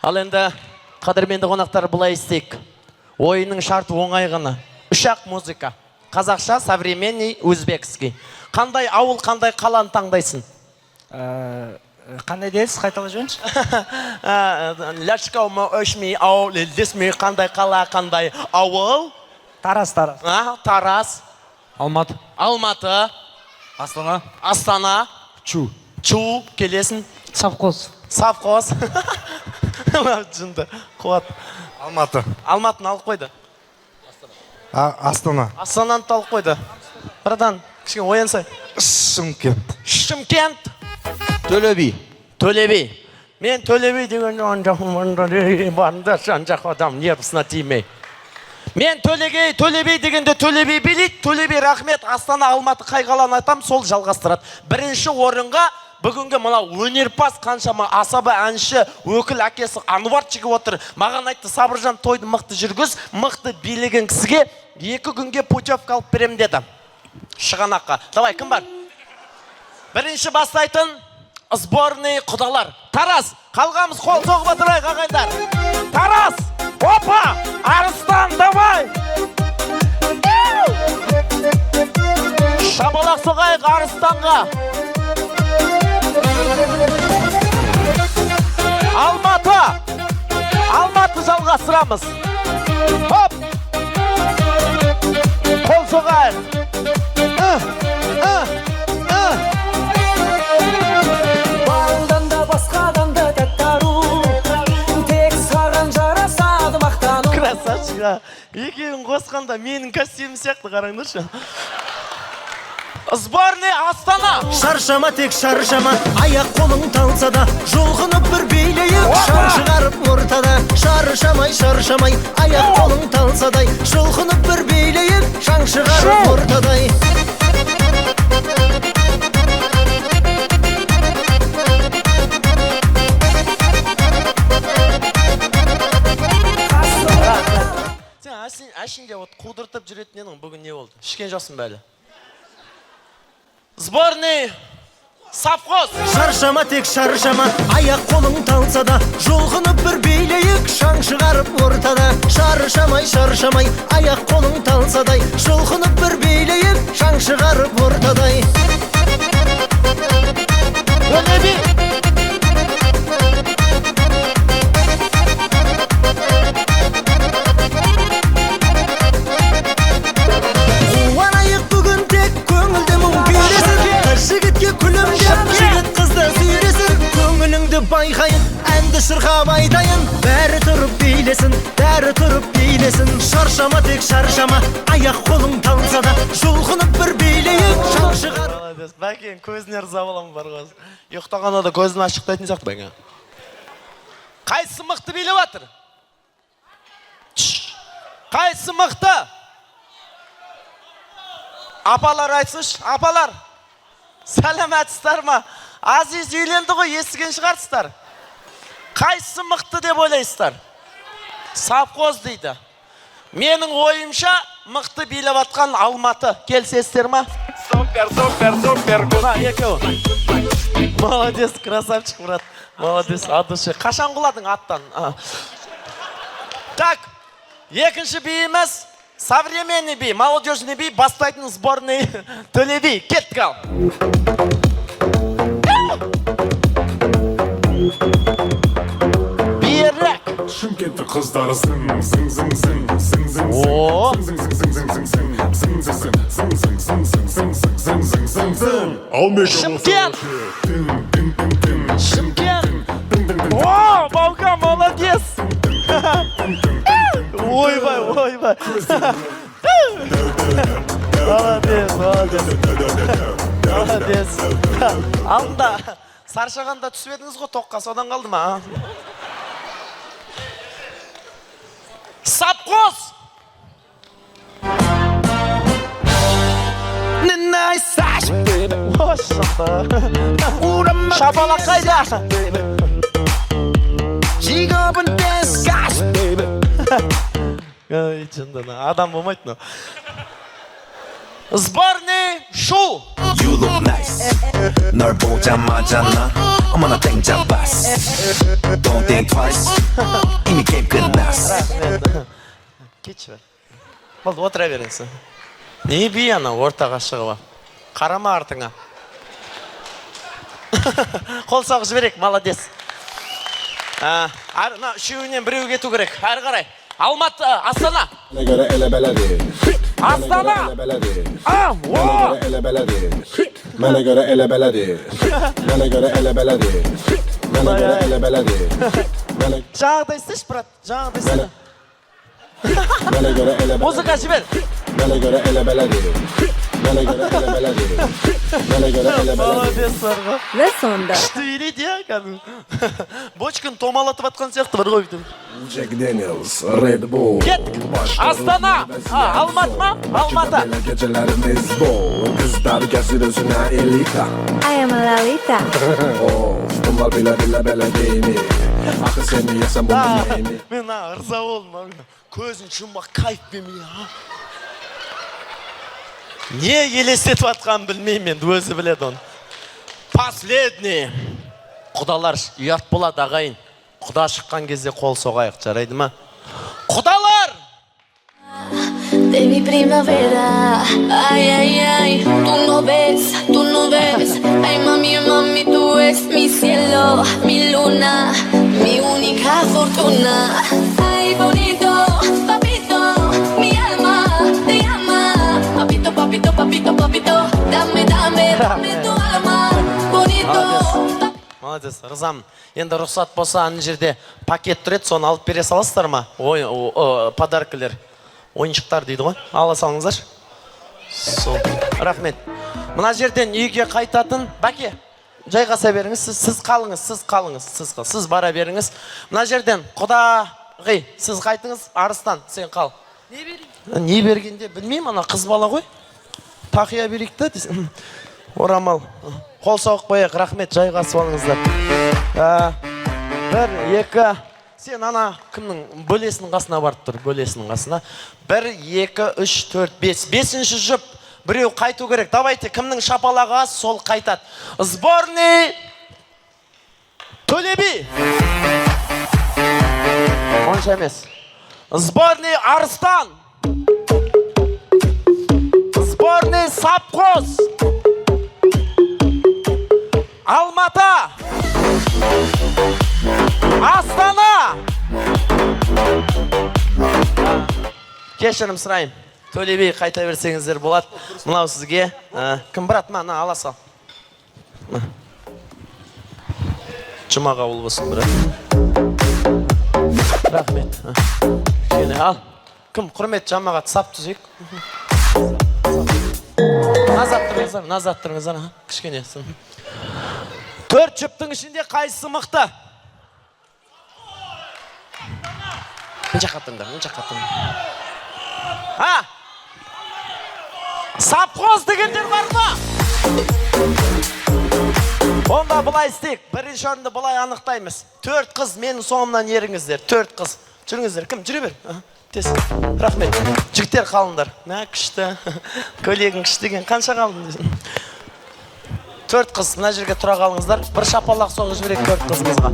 Ал енді, қадірменді қонақтар, былай істейік. Ойынның шарты оңай ғана. Үш-ақ музыка. Қазақша, современный, өзбекский. Қандай ауыл, қандай қаланы таңдайсың? Қандай дедіңіз, қайталап жіберіңізші. Лячка, өшми, ауыл, лесми, қандай қала, қандай ауыл? Тараз, Тараз. А, Тараз. Алматы. Алматы. Астана. Астана. Чу. Чу, келесің. Совхоз. Совхоз. Жынды. Қуат. Алматы. Алматыны алып қойды. Астана. Астананы да алып қойды. Братан, кішкене оянсай. Шымкент. Шымкент. Төле би. Төле би. Мен Төле би деген барында жан жақ адам нервысына тимей. Мен Төлегей, Төле би дегенде Төле би билейді, Төле би рахмет, Астана, Алматы қай қаланы айтам, сол жалғастырады. Бірінші орынға бүгінгі мына өнерпаз, қаншама асаба әнші, өкіл әкесі Ануар шығып отыр. Маған айтты, Сабыржан, тойды мықты жүргіз, мықты билеген кісіге 2 күнге путевка алып берем деді. Шығанаққа. Давай, кім бар? Бірінші бастайтын сборный құдалар. Тараз, қалғамыз қол соғып отырайық, ағайындар. Тараз, опа, Арыстан, давай. Шапалақ соғайық Арыстанға. Алматы, Алматы жалғастырамыз. Хоп. Қол соғайық. Балдан да басқадан да тәтті ару, тек саған жарасады мақтану. Красавчик, а. Екеуін қосқанда менің костюмім сияқты, қараңдаршы. Сборный Астана. Шаршама, тек шаршама, аяқ қолың талса да, жұлқынып бір билейік, шар шығарып ортада. Шаршамай, шаршамай, аяқ қолың талсадай, жұлқынып бір билейік, шаң шығарып ортадай. Сен әшінде вот қудыртып жүретін едің, бүгін не болды? Ішкен жоқсың бе әлі? Сборный совхоз. Шаршама, тек шаршама, аяқ қолың талса да, жұлқынып бір билейік, шаң шығарып ортада. Шаршамай, шаршамай, аяқ қолың талсадай, жұлқынып бір билейік, шаң шығарып ортадай. Төле би. Қуанайық бүгін тек көңілді мұң күйресін, қыз жігітке күлімдеп, жігіт қызды сүйресін. Көңіліңді байқайын, әнді шырқап айтайын, бәрі тұрып билесін, бәрі тұрып билесін. Шаршама, тек шаршама, аяқ қолың талса да, жұлқынып бір билейік, шаң шығарып. Молодец. Бәкең көзіне ырза боламын бар ғой. Ұйықтағанда да көзін ашықтайтын сияқты бәкең. Қайсысы мықты билеп жатыр? Қайсысы мықты? Апалар айтсыншы, апалар. Сәлеметсіздер ма? Азиз үйленді ғой, естіген шығарсыздар. Қайсысы мықты деп ойлайсыздар? Совхоз дейді. Менің ойымша мықты билеп атқан Алматы. Келісесіздер ма? Супер, супер, супер. Мына екеуі. Молодец, красавчик, брат. Молодец, от души. Қашан құладың аттан? А. Так, екінші биіміз современный би, молодежный би, бастайтын сборный Төле би. Кеттік ал. Берік. Шымкенттің қыздары зың зың зың зың зың зың О. зың зың зың зың зың зың зың зың зың зың зың зың зың зың зың зың зың зың ал мега Шымкент. тың тың тың тың Шымкент. тың тың тың. О, Балка, молодец. Ойбай, ойбай. Молодец, молодец. Молодец. Алдында саршағанда түсіп едіңіз ғой тоққа, содан қалды ма? А? Совхоз! Шапалақ қайда? Ой, жындыны, адам болмайды мынау. Сборный Шу! You look nice. 널 보자마자 나 어머나 땡잡았어. Don't think twice. 이미 게임 끝났어. Кетші, болды, отыра беріңіз. Не би, ана ортаға шығып алып, қарама артыңа. Қол соғып жіберейік, молодец. Мына үшеуінен біреуі кету керек. Әрі қарай Алматы, Астана. Астана. А, о! Mənə görə elə belədir. Mənə görə elə belədir. Mənə görə elə belədir. Mənə Жаңағыдай істеші, брат, жаңағыдай істе. Mənə görə elə Музыка жібер. Mənə görə elə belədir. Mənə görə elə belədir. Mənə görə elə belədir. Молодец ғой. Ve sonda Күшті билейді, иә, кәдімгі бочканы томалатып жатқан сияқты бар ғой бүйтіп. Jack Daniels, Red Bull. Кеттік. Астана. А, Алматы ма? Алматы. Belə gecələrimiz bol. Qızlar gəzir özünə elita. I am Lalita. Of, bunlar belə belə belə deyimi. Axı sən yeyəsən bunun neyini? Мен мына ырза болдым. Көзін жұмбақ, кайфпен, а не елестетіп жатқанын білмеймін, енді өзі біледі оны. Последний құдалар. Ұят болады, ағайын. Құда шыққан кезде қол соғайық, жарайды ма, құдалар? De mi primavera, ay, ay, ay, tú no ves, tú no ves, ay, mami, mami, tú es mi cielo, mi luna, mi única fortuna. Ay, bonito, papito, mi alma te llama, papito, papito, papito, papito, dame, dame, dame tu alma, bonito. Молодец, ырзамын. Енді рұқсат болса, ана жерде пакет тұр еді, соны алып бере саласыздар ма? Ой, подаркілер, ойыншықтар дейді ғой, ала салыңыздаршы сол. Рахмет. Мына жерден үйге қайтатын, бәке, жайғаса беріңіз. Сіз қалыңыз, сіз қалыңыз, сіз бара беріңіз. Мына жерден, құдағи, сіз қайтыңыз. Арыстан, сен қал. Не берейін? Не бергенде білмеймін, ана қыз бала ғой, тақия берейік та десем, орамал. Қол соғып қояйық, рахмет, жайғасып алыңыздар. Бір, екі, сен ана кімнің, бөлесінің қасына барып тұр, бөлесінің қасына. Бір, екі, үш, төрт, бес. Бесінші жұп, біреу қайту керек. Давайте, кімнің шапалағы аз, сол қайтады. Сборный Төле би. Онша емес. Сборный Арыстан. Сборный Сапқоз. Алматы. Астана. Кешірім сұраймын. Төле би, қайта берсеңіздер болады. Мынау сізге. Кім, брат, мына ала сал. Мына. Жұма қабыл болсын, брат. Рахмет. Кішкене ал. Кім, құрметті жамағат, сап түзейік. Назад тұрыңыздар, назад тұрыңыздар. Аха, кішкене. Төрт жұптың ішінде қайсысы мықты? Мына жаққа тұрыңдар, мына жаққа тұрыңдар. А? Сапқоз дегендер бар ма? Онда былай істейік. Бірінші орынды былай анықтаймыз. Төрт қыз менің соңымнан еріңіздер. Төрт қыз. Жүріңіздер. Кім? Жүре бер. Аха, тез. Рахмет. Жігіттер, қалыңдар. Мә, күшті. Көйлегің күшті екен. Қанша қалдың десем. Төрт қыз мына жерге тұра қалыңыздар. Бір шапалақ соғып жіберейік төрт қызымызға.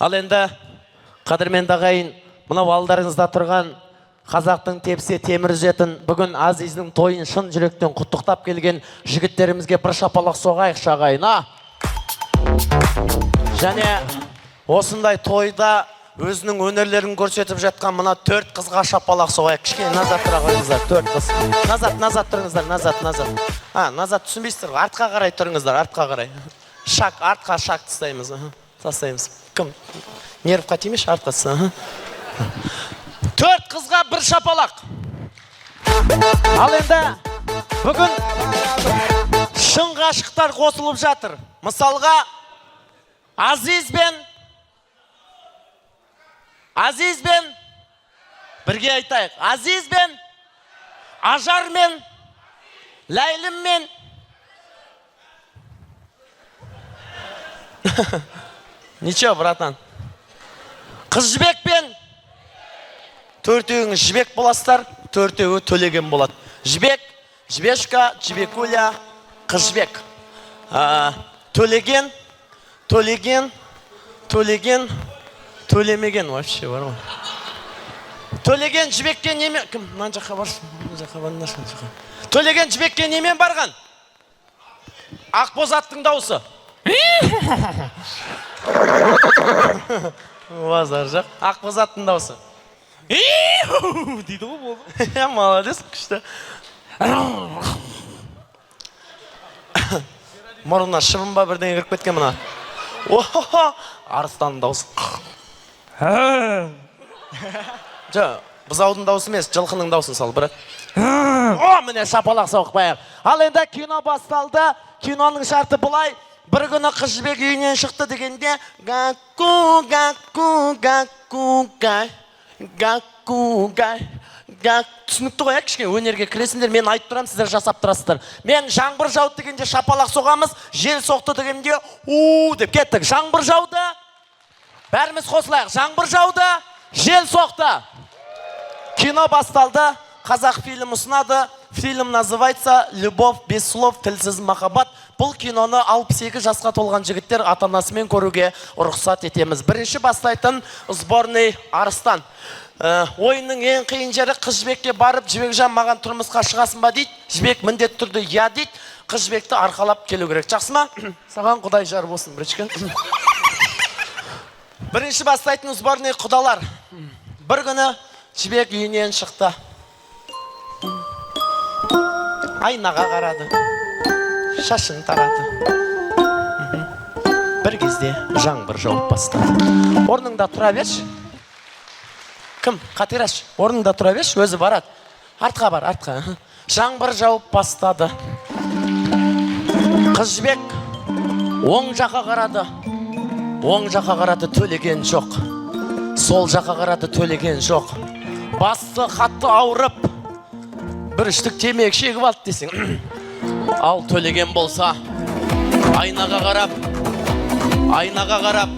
Ал енді, қадірменді ағайын, мынау алдарыңызда тұрған қазақтың тепсе темір үзетін, бүгін Азиздің тойын шын жүректен құттықтап келген жігіттерімізге бір шапалақ соғайықшы, ағайын, а? Және осындай тойда өзінің өнерлерін көрсетіп жатқан мына төрт қызға шапалақ соғайық. Кішкене назад тұра қойыңыздар, төрт қыз. Назад, назад тұрыңыздар, назад, назад. А, назад түсінбейсіздер ғой, артқа қарай тұрыңыздар, артқа қарай. Шаг, артқа шаг тастаймыз, аха, тастаймыз. Кім? Нервқа тимеші, артқа таста, аха. Төрт қызға бір шапалақ. Ал енді бүгін шын ғашықтар қосылып жатыр. Мысалға, Азиз бен бірге айтайық. Азиз бен Ажармен, Ләйліммен. Ничего, братан. Қыз Жібекпен, төртеуіңіз Жібек боласыздар, төртеуі Төлеген болады. Жібек, Жібешка, Жібекуля. Қыз Жібек. Төлеген, Төлеген, Төлеген, төлемеген вообще бар ғой. Төлеген Жібекке немен, кім мына жаққа баршы, мына жаққа барыңдаршы, мына жаққа. Төлеген Жібекке немен барған? Ақбозаттың дауысы. Базар жоқ. Ақбозаттың дауысы. Дейді ғой, болды. Молодец, күшті. Мұрнына шыбын ба бірдеңе кіріп кеткен мына. О, арыстанның дауысы. Жо, бұзаудың дауысы емес, жылқының дауысын сал, брат. О, міне шапалақ соғып қояйық. Ал енді кино басталды. Киноның шарты былай. Бір күні Қыз Жібек үйінен шықты дегенде гаку гаку гаку гай гаку гай гак. Түсінікті ғой, кішкене өнерге кіресіңдер, мен айтып тұрамын, сіздер жасап тұрасыздар. Мен жаңбыр жауды дегенде шапалақ соғамыз, жел соқты дегенде у деп кеттік. Жаңбыр жауды, бәріміз қосылайық. Жаңбыр жауды, жел соқты. Кино басталды, қазақ фильм ұсынады. Фильм называется «Любовь без слов», тілсіз махаббат. Бұл киноны 62 жасқа толған жігіттер ата-анасымен көруге рұқсат етеміз. Бірінші бастайтын сборный Арыстан. Ойынның ең қиын жері Қыз Жібекке барып, Жібекжан маған тұрмысқа шығасың ба дейді. Жібек міндетті түрде я дейді. Қыз Жібекті арқалап келу керек. Жақсы ма? Саған Құдай жар болсын, бірінші. Бірінші бастайтын сборный құдалар. Бір күні Жібек үйінен шықты. Айнаға қарады, шашын тарады. Бір кезде жаңбыр жауып бастады. Орныңда тұра берші. Кім? Қатираш, орныңда тұра берші, өзі барады. Артқа бар, артқа. Жаңбыр жауып бастады. Қыз Жібек оң жаққа қарады. Оң жаққа қарады, Төлеген жоқ. Сол жаққа қарады, Төлеген жоқ. Басы қатты ауырып, бір үштік темекі шегіп алды десең. Ал Төлеген болса, айнаға қарап, айнаға қарап,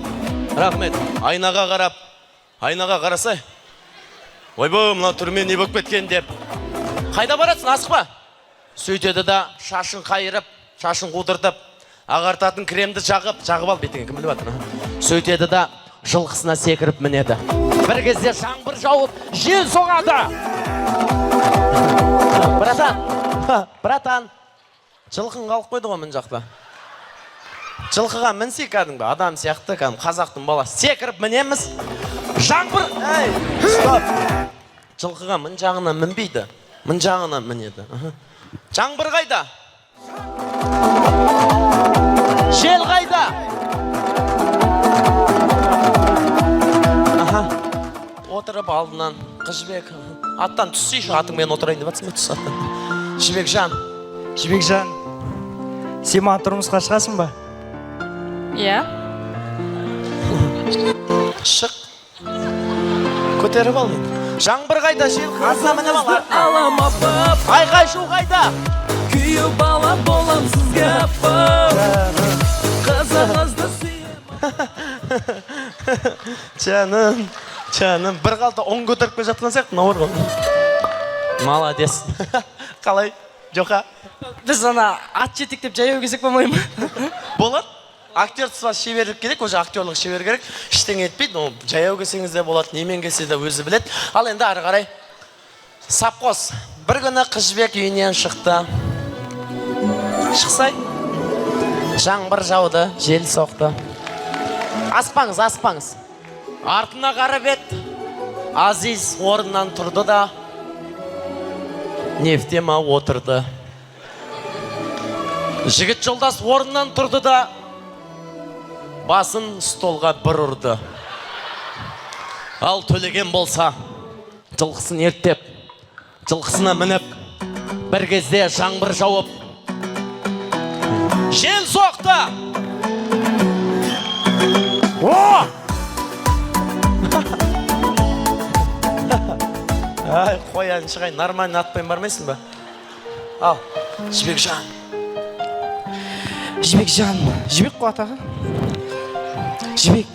рахмет, айнаға қарап, айнаға қарасай. Ойбай, мына түрмен не болып кеткен деп. Қайда барасың, асықпа. Сөйтеді да шашын қайырып, шашын қудыртып, ағартатын кремді жағып, жағып ал бетіңе, кім біліп жатыр. Сөйтеді да жылқысына секіріп мінеді. Бір кезде жаңбыр жауып, жел соғады. Братан, братан, жылқың қалып қойды ғой мына жақта. Жылқыға мінсей кәдімгі адам сияқты, кәдімгі қазақтың баласы. Секіріп мінеміз. Жаңбыр, ей, стоп. Жылқыға мын жағынан мінбейді, мын жағынан мінеді. Жаңбыр қайда? Жел қайда? Аха. Отырып алдынан Қыз Жібек аттан түссейші, атыңмен отырайын деп жатсың ба, түс аттан. Жібекжан. Жібекжан, сен маған тұрмысқа шығасың ба? Иә. Шық. Көтеріп ал енді. Жаңбыр қайда, жел қасына мініп ал. Айқай шу қайда? Күйеу бала болам сізге апам. Қызыңызды сүйем. Жаным, жаным, бір қалта оң көтеріп келе жатқан сияқты мынау бар ғой. Молодец. Қалай? Жоқа? Біз ана ат жетектеп жаяу келсек болмай ма? Болады. Актерство шеберлік керек, уже актерлық шебер керек. Ештеңе етпейді, ол жаяу келсеңіз де болады, немен келсе де өзі біледі. Ал енді ары қарай сапқос. Бір күні Қыз Жібек үйінен шықты. Шықсай, жаңбыр жауды, жел соқты. Аспаңыз, аспаңыз. Артына қарап еді, Азиз орнынан тұрды да нефтема отырды. Жігіт жолдас орнынан тұрды да басын столға бір ұрды. Ал Төлеген болса, жылқысын ерттеп, жылқысына мініп, бір кезде жаңбыр жауып, жел соқты. О! Ай, қоян шығайын, нормально атпен бармайсың ба? Ал, Жібекжан. Жібекжан, Жібек қой атағы. Жібек,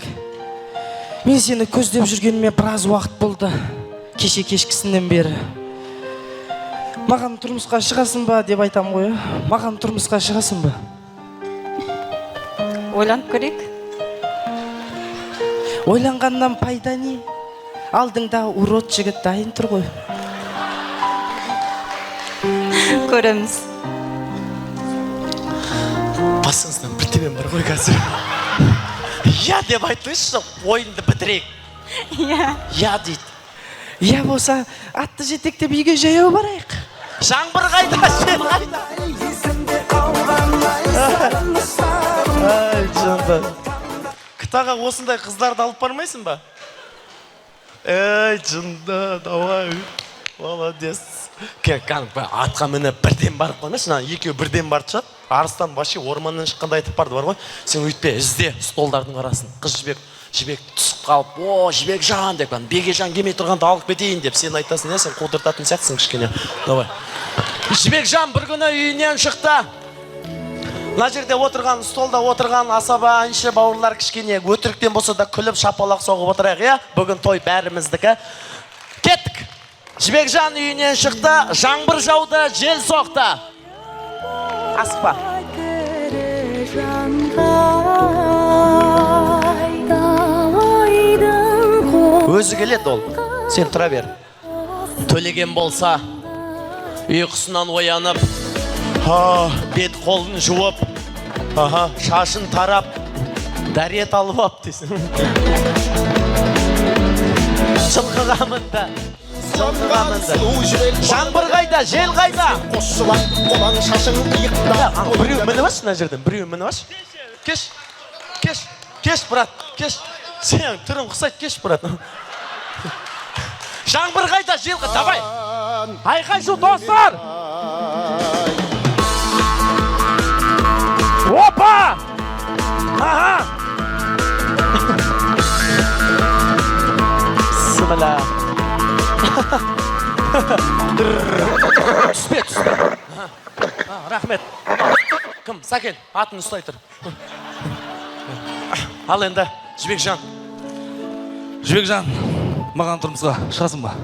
мен сені көздеп жүргеніме біраз уақыт болды. Кеше кешкісінен бері. Маған тұрмысқа шығасың ба деп айтамын ғой, иә? Маған тұрмысқа шығасың ба? Ойланып көрейік. Ойланғаннан пайда не? Алдыңда урод жігіт дайын тұр ғой. Көреміз. Басыңыздан бір тебен бар ғой қазір. Иә деп айтыңызшы, ойынды бітірейік. Иә. Иә дейді. Иә болса, атты жетектеп үйге жаяу барайық. Жаңбыр қайда, жел қайда? Ай, жынды. Кітаға осындай қыздарды алып бармайсың ба? Ей, жынды, давай. Молодец. Кәдімгі атқа мініп бірден барып қоймашы, мына екеуі бірден барды шығар. Арыстан вообще орманнан шыққанда айтып барды бар ғой. Сен өйтпе, ізде столдардың арасын. Қыз Жібек, Жібек түсіп қалып, о, Жібекжан деп, Бегежан келмей тұрғанда алып кетейін деп сен айтасың, иә, сен қудыртатын сияқтысың кішкене. Давай. Жібекжан бір күні үйінен шықты. Мына жерде отырған, столда отырған асаба, әнші бауырлар кішкене өтіріктен болса да күліп шапалақ соғып отырайық, иә? Бүгін той бәріміздікі. Кеттік. Жібекжан үйінен шықты, жаңбыр жауды, жел соқты. Асықпа. Өзі келеді ол. Сен тұра бер. Төлеген болса, ұйқысынан оянып, бет қолын жуып, шашын тарап, дәрет алып ап дейсің. Жылқыға мінді. Жылқыға мінді. Жаңбыр қайда, жел қайда? Қосшылан, қолаң шашың иықта. Біреу мініп алшы мына жерден, біреу мініп алшы. Кеш, кеш, кеш, брат, кеш. Сен түрің ұқсайды, кеш, брат. Жаңбыр қайда, жел қайда, давай. Айқай шу, достар! Опа! Аха! Бісміллә. Түспе, түспе. Рахмет. Кім? Сәкен, атын ұстай тұр. Ал енді, Жібекжан. Жібекжан, маған тұрмысқа шығасың ба?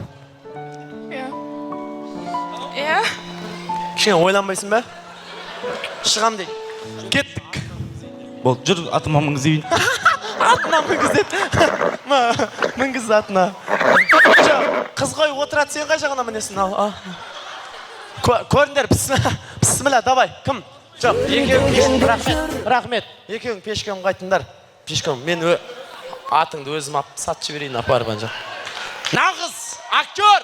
Иә. Иә. Кішкене ойланбайсың ба? Шығам дейді. Кеттік. Болды, жүр, атыма мінгізейін. Атына мінгізеді. Мінгіз атына. Қыз қой отырады, сен қай жағына мінесің? Ал, көріңдер, бісміллә, давай, кім? Жоқ, екеуің, рахмет, рахмет. Екеуің пешкем қайтыңдар. Пешкем, мен атыңды өзім ап, сатып жіберейін, апарып ана жаққа. Нағыз актер!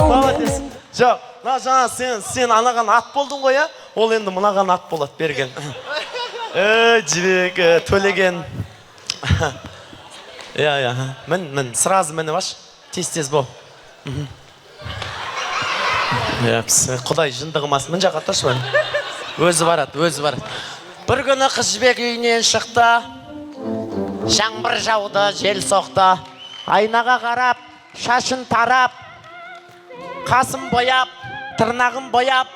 Молодец. Жоқ, мына жаңа сен анаған ат болдың ғой, ә? Ол енді мынаған ат болады, берген. Жібек, Төлеген. Иә, иә, мін, мін, сразу мініп аш. Тез-тез бол. Иә, Құдай жынды қылмасын. Мін жаққа тұршы мін. Өзі барады, өзі барады. Бір күні қыз Жібек үйінен шықты. Жаңбыр жауды, жел соқты. Айнаға қарап, шашын тарап, қасын бояп, тырнағын бояп,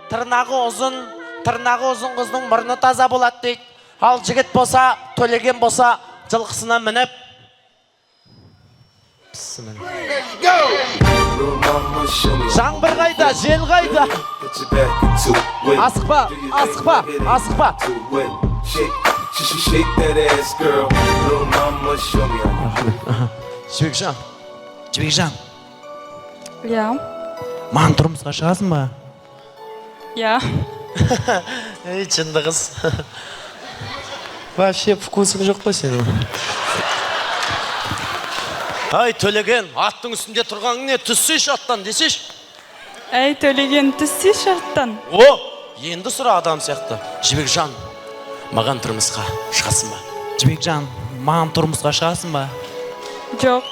тырнағы ұзын, тырнағы ұзын қыздың мұрны таза болады дейді. Ал жігіт болса, Төлеген болса, жылқысына мініп. Жаңбыр қайда, жел қайда? Асықпа, асықпа, асықпа. Жібекжан. Жібекжан. Иә. Маған тұрмысқа шығасың ба? Иә. Ей, жынды қыз. Вообще вкусың жоқ па сенің? Ай, Төлеген, аттың үстінде тұрғаның не? Түссейші аттан десейші. Әй, Төлеген, түссейші аттан. О, енді сұра адам сияқты. Жібекжан, маған тұрмысқа шығасың ба? Жібекжан, маған тұрмысқа шығасың ба? Жоқ.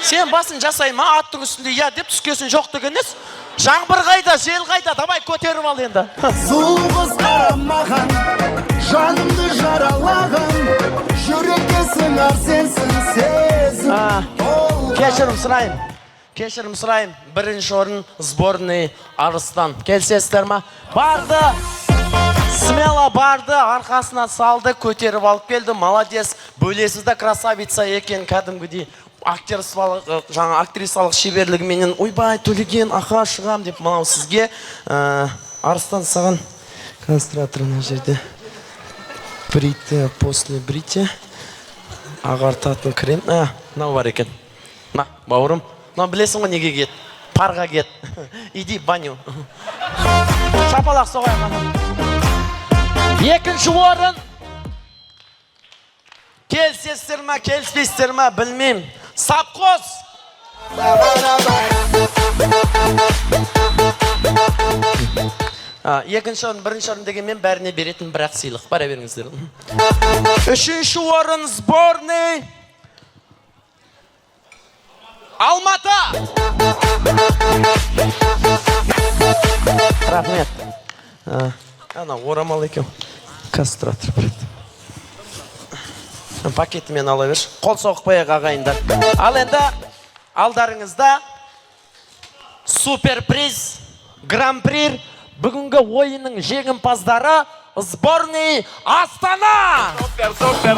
Сен басын жасай ма, аттың үстінде я деп түскесін жоқ деген несі? Жаңбыр қайда, жел қайда, давай көтеріп ал енді. Сұлу қыз қарамаған, жанымды жаралаған, жүрекке сыңар сенсің сезім. Кешірім сұрайын, кешірім сұрайын. Бірінші орын сборный Арыстан. Келісесіздер ма? Барды Смело барды, арқасына салды, көтеріп алып келді. Молодец, бөлесі да красавица екен, кәдімгідей актерстволық, жаңа актрисалық шеберлігіменен. Ойбай, Төлеген аха, шығам деп. Мынау сізге, Арыстан, саған концентратор. Мына жерде бритье, после бритья ағартатын крем. А, мынау бар екен. На, бауырым, мынау білесің ғой неге кет, парға кет, иди в баню. Шапалақ соғайық. Ана екінші орын, келісесіздер ма, келіспейсіздер ма, білмеймін, совхоз. А, екінші орын, бірінші орын дегенмен, бәріне беретін бір ақ сыйлық. Бара беріңіздер. Үшінші орын, сборный Алматы. Рахмет. А, ана орамал екен, кастратор, брат, пакетімен ала берші. Қол соғып қояйық, ағайындар. Ал енді алдарыңызда суперприз, гран-при. Бүгінгі ойынның жеңімпаздары — сборный Астана. Супер, супер,